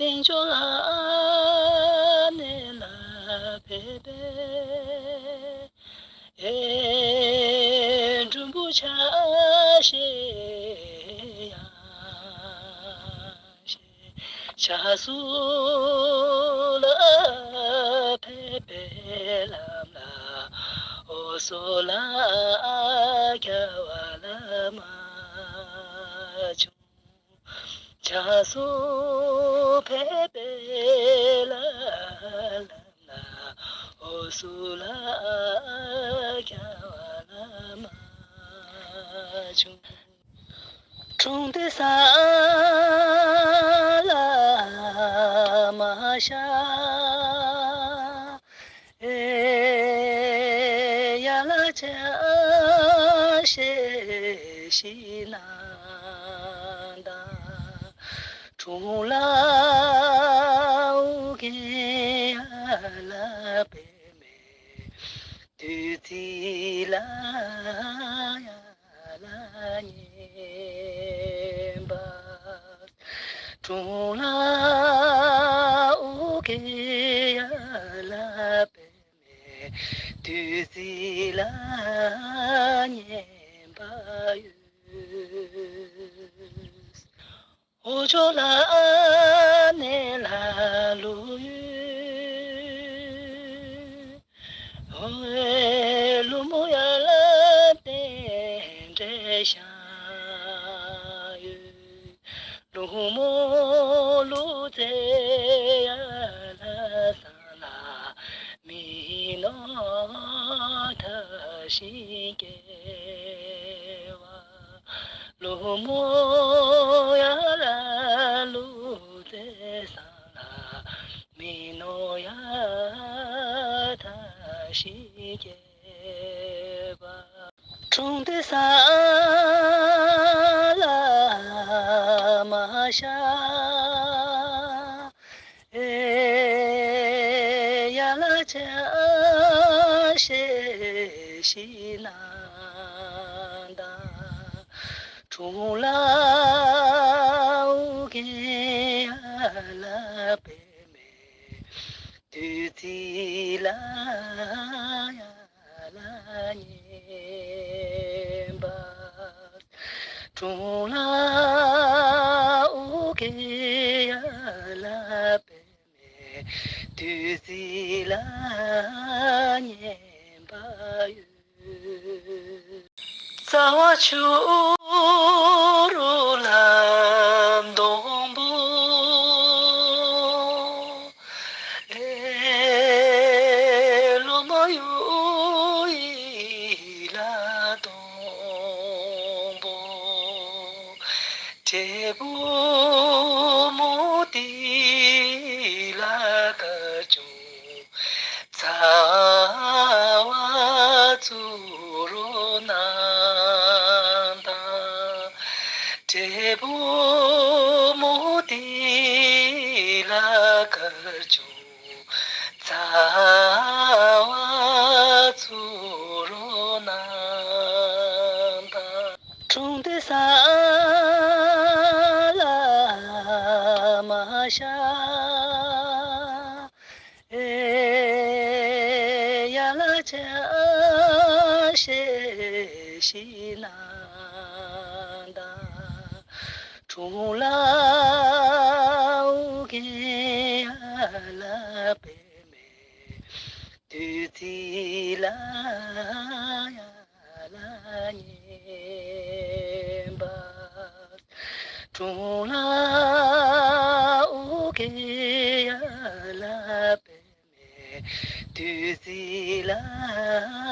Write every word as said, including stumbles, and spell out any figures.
ལྷུན་གྱིས་ལ་གནས་ལ་ཕེབས་པའི་ཨེ་འབྲུམ་བུ་ཆ་ཤས་ཡང་ཞེས། ཕྱག་སོར་ལ་ཕེབས་པའི་ལམ་ལ་འོད་ཟེར་ལ་རྒྱལ་བ་བླ་མ་བྱུང་། ཕྱག་སོར་ཕེབས་པའི་ལམ་ལ་འོད་ཟེར་ལ་རྒྱལ་བ་བླ་མ་བྱུང་། དྲུང་དེ་ས་ལ་མ་ཤ་ཨེ་ཡ་ལ་ཆ་ཤས་ཤིག་ན་ད། དྲུང་ལ་ཨོ་རྒྱན་ཡ་ལ་པདྨའི་བདུད་རྩི་ལ་ཡ་ལ་བསྙེན་པ། དྲུང་ལ་ཨོ་རྒྱན་ཡ་ལ་པདྨའི་བདུད་རྩི་ལ་བསྙེན་པ་ཡོད། འོག་ཕྱོགས་ལ་གནས་ལ་ཀླུ་ཡོད། ཀླུ་མོ་ཡ་ལ་རྟེན་འབྲེལ་བཞག་ཡོད། ཀླུ་མོ་ཀླུ་བཙན་ཡ་ལ་ས་ལ་མི་ནོར་མཐའ་བཞིའི་སྐྱེ་བ། ཀླུ་མོ་ཡ་ལ་ཀླུ་བཙན་ས་ལ་མི་ནོར་ཡ་མཐའ་བཞིའི་སྐྱེ་བ། དྲུང་དེ་ས་ལ་མ་ཤ་ཨེ་ཡ་ལ་ཆ་ཤས་ཤིག་ན་ད། དྲུང་ལ་ཨོ་རྒྱན་ཡ་ལ་པདྨའི་བདུད་རྩི་ལ་ཡ་ལ་བསྙེན་པ། དྲུང་ལ་ཨོ་རྒྱན་ཡ་ལ་པདྨའི་བདུད་རྩི་ལ་བསྙེན་པ་ཡོད། རྩ་བ་ཆུ་རུ་ལ་སྡོང་པོ། ཨེ་ལོ་མ་ཡུ་ཡི་ལ་སྡོང་པོ། འབྲས་བུ་མུ་ཏིག་ལ་དཀར་ཆུང་། ཚ་བ་བཙུགས་རོགས་གནང་དང་། འབྲས་བུ་མུ་ཏིག་ལ་དཀར་ཆུང་། ཚ་བ་བཙུགས་རོགས་གནང་དང་། དྲུང་དེ་ས་ལ་མ་ཤ་ཨེ་ཡ་ལ་ཆ་ཤས་ཤིག་ན་ད། དྲུང་ལ་ཨོ་རྒྱན་ཡ་ལ་པདྨའི་བདུད་རྩི་ལ་ཡ་ལ་བསྙེན་པ། དྲུང་ལ་ཨོ་རྒྱན་ཡ་ལ་པདྨའི་བདུད་རྩི་ལ་